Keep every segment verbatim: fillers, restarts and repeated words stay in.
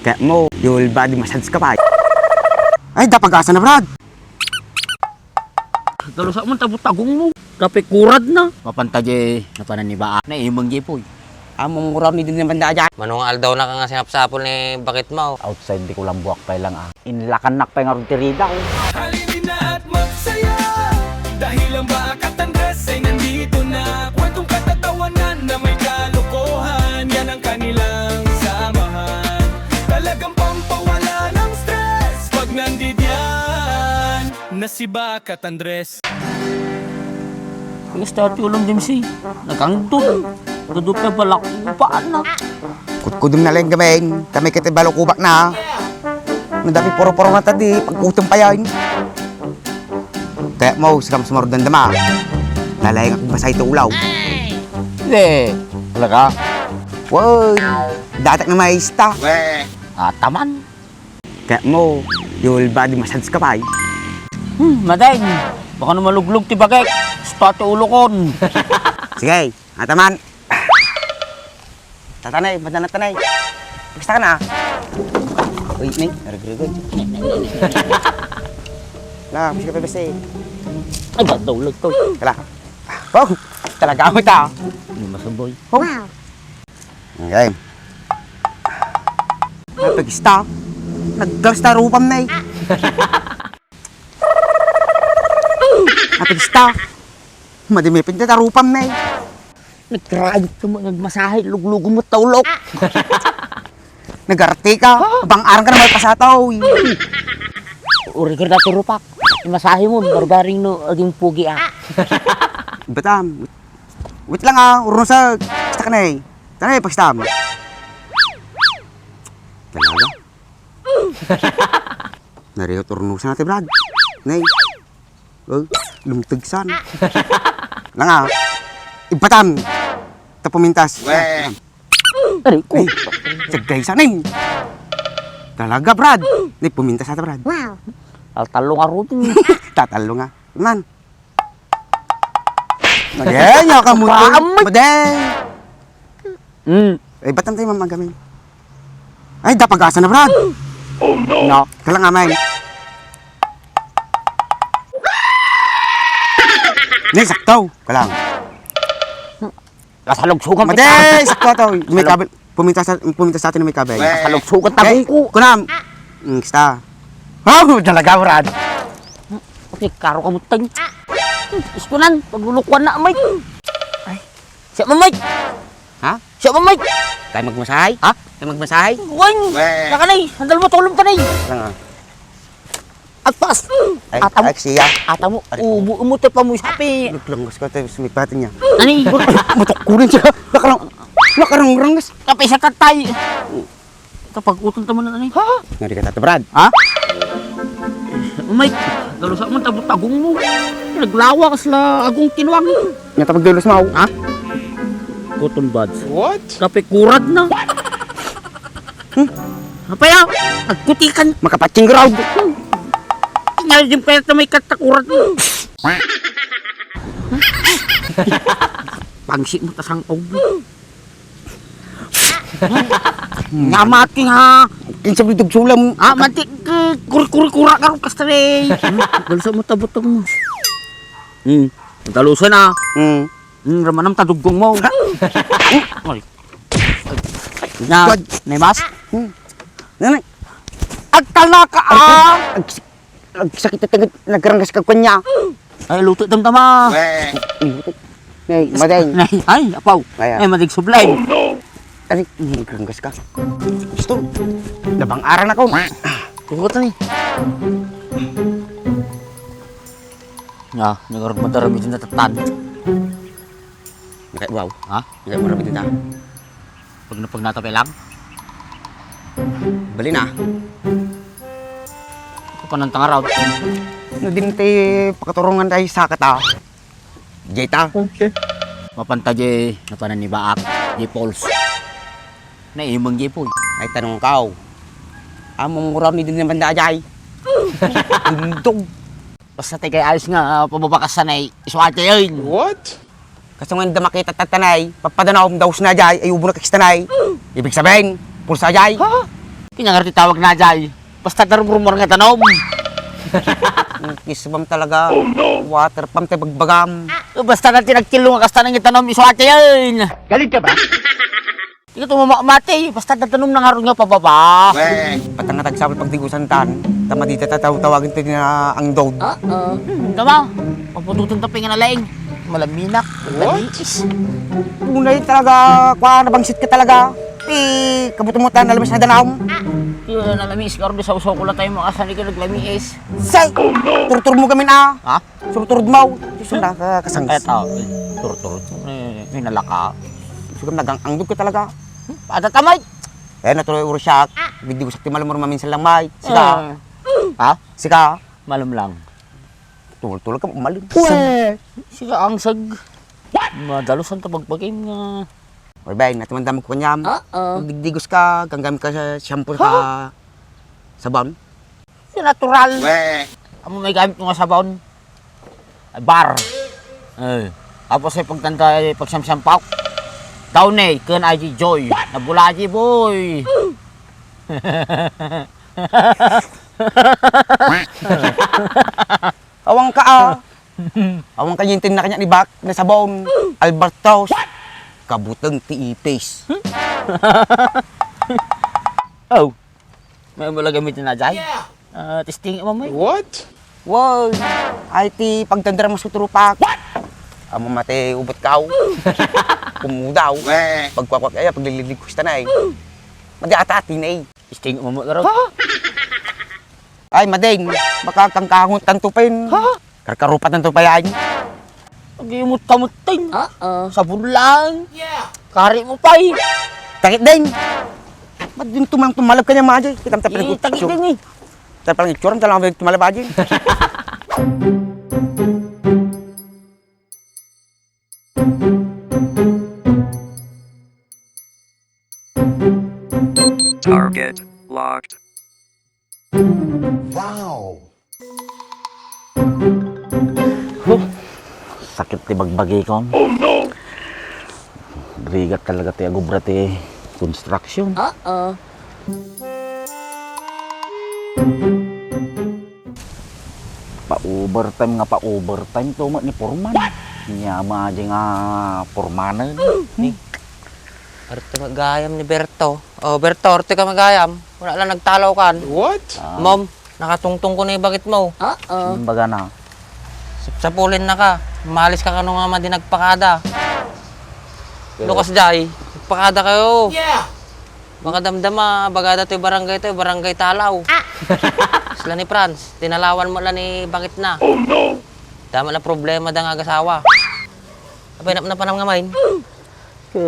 Kaya mo, whole body massage ka pa. Ay, da pag-asa na, Brad. Dalusa mo, tabutagong mo. Kape kurad na. Mapanta di, napanan ni Baak. Naimang di, puy. Amo, muraw ni din naman da dyan. Manong aldaw na ka nga sinapsapol ni bakit mo. Outside di ko lang buwak pa lang, ah. Inlakan nak pa nga rod ti rida, oh. Halina at magsaya dahil ang Baak at Andres ay nandito na. Kwentong katatawanan na may kalokohan, yan ang kanilang samahan. Talagang pampawala ng stress pag nandidiyan na si Baak at Andres. Kaya sa dati ulam, James, eh. Nagkangdon. Kadupay balakubak na. Kutkudem na lang gamin. Tamay ka ti balakubak na. Nadapi puro-puro na tadi. Pag-utom pa yan. Kaya mo, sila mas marudandama. Lalayang akong basay ti ulaw. Hindi. Talaga? Wow. Datak na maista. Ataman. Kaya mo, whole body massage ka pa, eh. Hmm, madeng. Baka na maluglog ti bagek. Gusto ti ulokon. Sige, ataman. Tatanay, badanat tanay. Basta ka na. Uy, nay, naragrugoy. Na, kasi ka pa basta, eh. Ay, ba, daw lang to. Kala. Oh, talaga ako ita. Hindi masaboy. Oh. Okay. Napagista. Nagkasta rupam na eh. Napagista. Madimipin ta rupam na eh. Nagrayot ka mo, nagmasahe, luglugo mo, taulok. Nagarte ka, bang arang ka na may pasataw. Uri ka na turupak. Imasahe mo, barbaring no, aging pugi ah. Batam. Wait lang ah, urusag. Basta ka na eh. Tanay, pagstam. Talaga? Nariyot urnusan natin, Brad. Nay. Oh, lumtagsan. Lang ah. Ibatan. Ta pumintas. Weh. Aray ko. Nay, sagay sa nay. Talaga, Brad. Nay, pumintas natin, Brad. Wow. Tatalong a rutin. Tatalong ah. Man. Madeng, ya ka mo to. Paamay. Madeng. Mm. Eh, ba't ang tayo mamagamin? Ay, da pag-asa na, Brad. Oh, no. No. Kalang amay. Nay, sakto. Kalang. Kasalugsugan kita. Madeng, sakto to. May Salug- kabel. Pumintas sa, pumintas sa atin may kabel. Kasalugsugan ta buko. Kunam. Mm, kista. Oh, talaga, Brad. Kasi karo ka mo, teng. Iskunan, paglulukuan na, Mike. Ay. Siya mo, Mike. Ha? Siya mo, Mike. Kaya magmasahay? Ha? Kaya magmasahay? Wan! Weh. Naka, nay. Sandal mo, tulong ka, nay. Lang ah. Agpas. Ay, Ata mo. Ay, siya. Ata mo. Aray ko. Ubo, umo, te, pa mo, sapi. Naglanggas ka, te, sumipati niya. Ani? Matok ko rin siya. Nakarang-, nakarang-rangas. Kapay sa katay. Kapag utang ta man na, ani? Ha? Nga di ka tata, Brad. Ha? Umay, dalusa man, tabutagong mo. Naglawa ka sila agong kinuwang. Nga tapag dalos mo. Ha? Cotton buds. What? Kape kurad na. Hmm? Apa ya? Agkutikan. Makapatsing ground. Ngayon yung pwede may katakurad. Pangsi mo tasang og. Nga mati nga. Kinsa bitog sulam. Ah, mati, eh, kuri-kuri-kura ka ron, kasta, eh. Balsa mo, tabutang mo. Hmm. Talusan, ah. Hmm. Hmm, ramanam ta duggong mo. Ay. Na, Tuad. Nemas? Hmm. Nanay. Agtalaka, ah! Ag-, agsakit at agad, nagranggas ka kanya. Ay, luto damdama. Weh. Nay, madeng. Nay, ay, apaw. Kaya. Ay, madig sublay. Oh, no. Ay, nagranggas ka. Gusto. Nabang-aran ako. Tugot ni. Nga, nagarot mo darami din natatan. Nakaiwaw. Ha? Nakaiwaw na ba dito? Pag napagnata pa lang? Bali na. Ako pa nang tangaraw. No, din ti pakaturungan tayo sa kata. Jay ta. Okay. Mapanta jay, napanan ni Baak, jay Pauls. Naimang jay po. Ay, tanong ka, oh. Among muraw ni din naman da jay. Dundog. Basta ti kay ayos nga, ah, pababakas sanay, isuwate yun. What? Kaso nga, da makita tatanay, papadanaw, daos na jay, ay ubo na kakistanay. Ibig sabihin, pulsa jay. Ha? Kanya nga ti tawag na jay. Basta ta rumrumor nga tanom. Kisbam talaga. Water pump ti bagbagam. Basta na ti nagtillo nga kasta nang itanom isu ati yun. Galit ka ba? Ikaw tumama mati. Basta tatanom na nga ron nga pababa. Patang nga tagsapul pagdigusan tan. Tama di tatawtawagin ti nga angdod. Hmm, tama. Papututan ta pa nga nalaing. Malaminak. What? Malamiis. Unay talaga, kwa, nabangsit ka talaga. Ti, kabuto mo tan, nalamis na danawm. Ti, nalamis, karbi sa usaw ko lang tayo mga sani ka naglamiis. Say! Turtur mo kami na. Ha? Turtur mo. Gusto na ka kasangis. Kaya tao, eh, turtur. Eh, may nalaka. Gusto kami nagang-angdog ka talaga. Pada tamay. Eh, natuloy urusyak. Digdi gusto ti malam mo maminsan lang, Mike. Sika. Ha? Sika. Malam lang. Tulog-tulog ka, umalim. Sika angsag. Madalusan ta pagpagim nga. Oy, bay, natumandam ko kanyam. Oo. Magdigdigos ka, ganggamit ka sa shampoo ka sabon. Natural. Amo may gamit ko nga sabon. Ay, bar. Eh, tapos ay pagtanda ay pagsamsampaw. Down eh, kun ay Joy. Nabula ay boy. Awang ka, ah. Awang ka, yintin na kanya ni Bak, na sabon. Albertos. Kabuteng ti ipis. Oh. May mula gamitin na dyan? Ah, testing mo, may. What? Wow. Ay, ti pagdandara mo sa trupak. Amo mate ubot kao. Kumudaw. Pagkwakwak ay, paglililig ko sa tanay. Madi ata atin eh. Testing mo, mo, garo. Ay, madeng, baka kangkangon tanto pa yun. Ha? Karkarupa tanto pa yan. Pag-imot ka mo, ting. Ah, ah. Sabon lang. Yeah. Kari mo pa, eh. Takit din. Ba't din tumang tumalab ka niya, Maji? Kita mo tapos Eh, takit din, eh. Tapos parang itsura, talang tumalab, Maji. Target locked. Wow! Huh, sakit ti bagbagi ko. Oh, no! Rigat talaga ti agubra ti construction. Uh-oh. Pa-overtime nga pa-overtime to met ni Foreman. Nia, Maji, nga Foremanen. Ni, arte met gayam ni Berto. Oh, Berto, arte ka met gayam. Wala lang nagtalaw kan. What? Ah. Mom, nakatungtong ko na yung bakit mo. Uh-oh. Kumbaga na. Sapsapulin na ka. Malis ka kano nga madi nagpakada. Pero Lukas, Jay. Nagpakada kayo. Yeah. Makadamdama, bagada to'y barangay to'y, barangay Talaw. Ah! Sila ni Franz, tinalawan mo lang ni bakit na. Oh, no! Dama na problema da nga agasawa. Apay, nap-, napanam nga main? Ke,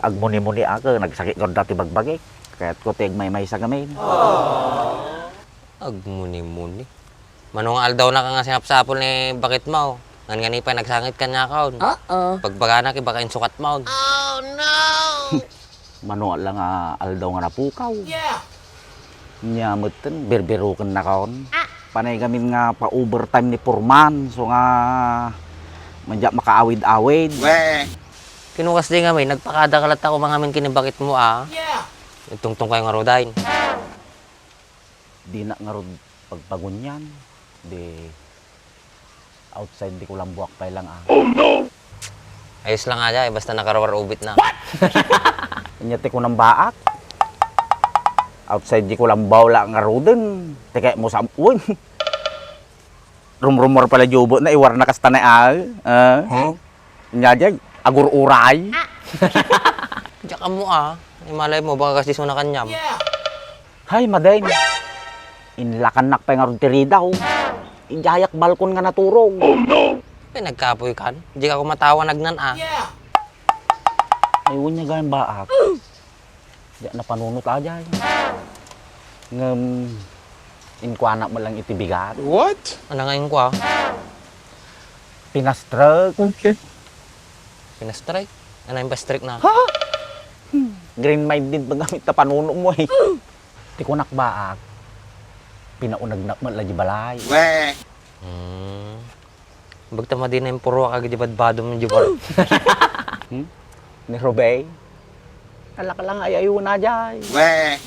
agmuni-muni ako, nagsakit ko dati bagbagik. Kaya't ko ti agmaymaysa gamin. Agmuni-muni. Mano nga aldaw na ka nga sinapsapul ni bakit mo? Ngan nga ni pay nagsangit ka niya kaon. Oo. Pagbagana ki baka insukat mo. Oh, no! Mano la nga aldaw nga napukaw. Yeah! Nia metten, birbiruken na kaon. Ah! Panay gamin nga pa-overtime ni Foreman, so nga, madya makaawid-awid. Weh! Kinukas di nga may, nagpakada ka latta ko mangamin kinibakit mo, ah. Yeah! Itungtong kayo nga rodain. Dina ngarud pagpagunyan, di outside di kulang buak pay lang, ah. Oh, no! Ayos lang nga, Jay, basta nakaruar ubit na. Anya ti kunang baak? Outside di kulang baw la ngaruden. Teke mo sa, uy. Rumrumor pala di ubot na, iwar na kasta na, ah. Ah. Huh? Nya, Jay, agur-uray. Diyak mo, ah. Imalay mo, baka kasi suna kanyam. Hay, madeng. Inlakannak pay ngarud ti ridaw. Idiayak balkon nga naturong. Oh, no! Ay, nagkapoy kan? Di ka kumatawa nagnan, ah. Ay, unya gayam baak. Di napanunot a jay. Ngem, inkuana mo lang iti bigat. What? Ano nga inkua? Pinastrek. Okay. Pinastrek? Ano yung pastrek na? Ha? Green-minded ba gamit na panuno mo eh? Ti kunak baak, pinaunagnak met la di balay. Weh! Hmm. Bagta madi na yung purwak agi di badbadom di bar. Hmm? Ni Robey? Alak lang ay ayuna jay. Weh!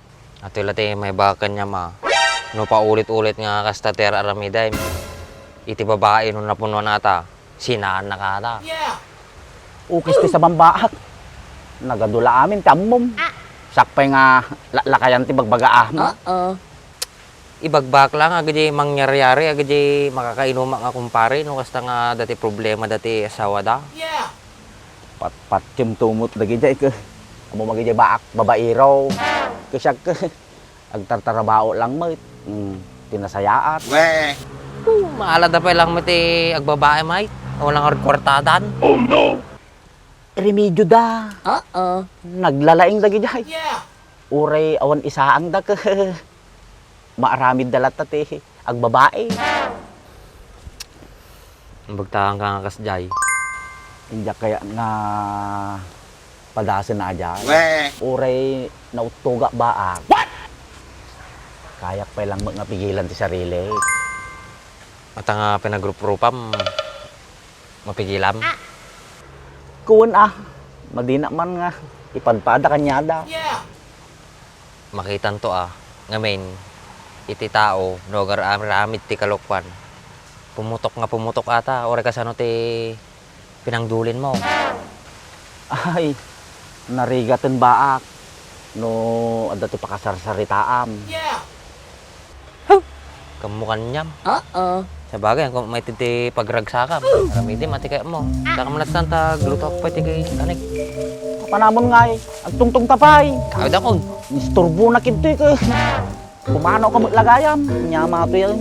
Atoy la ti maibaga kaniam a, no paulit-ulit nga kasta ti ar-aramidem, iti babai no napunuan ata, sinaannaka ata. Ukis ti sabambaak. Nagadu la amin ti ammom. Siak pay nga laklakayan ti bagbaga ammo. Oo. Ibagbagak lang, agidi mangyari-yari, agidi makakainumak nga kumpare, no kasta nga dati problema dati asawada. Patpatiem tumot dagidiay ket. Ammom, agidi baak, babaero. Ket siak ket, agtartarabao lang met. Hmm, ti nasayaat. Weh! Maalada pay lang met ti agbabae, mait. Wala nga kuartadan. Remedioda. Oo. Naglalaing dagidiay. Uray awan isaangda ket maaramidda latta ti agbabae. Imbagtakan ka nga kasdiay. Diak kayat nga padasen a diay. Weh! Uray nauttogak baak. Kayak pay lang met nga pigilan ti sarili. Ata nga pinagruprupam, mapigilam? Kun a, madinak man nga ipadpada kaniada. Makitanto a, ngamin, iti tao, no agar-aramid ti kalokuan, pumutok nga pumutok ata, uray kasano ti pinangdulinmo. Ay, narigaten baak no adda ti pakasarsaritaam. Huh! Kammo kaniam. Oo. Sabagay, kung may ti pagragsakam, aramidem ti kayatmo. Dakam latta ta agluto pay ti kay anik. Apanamon ngay, agtungtong ta pay. Ay, dakon. Isturbo na kinto ket. Pumanaw ka met lagayam. Nyama to yan.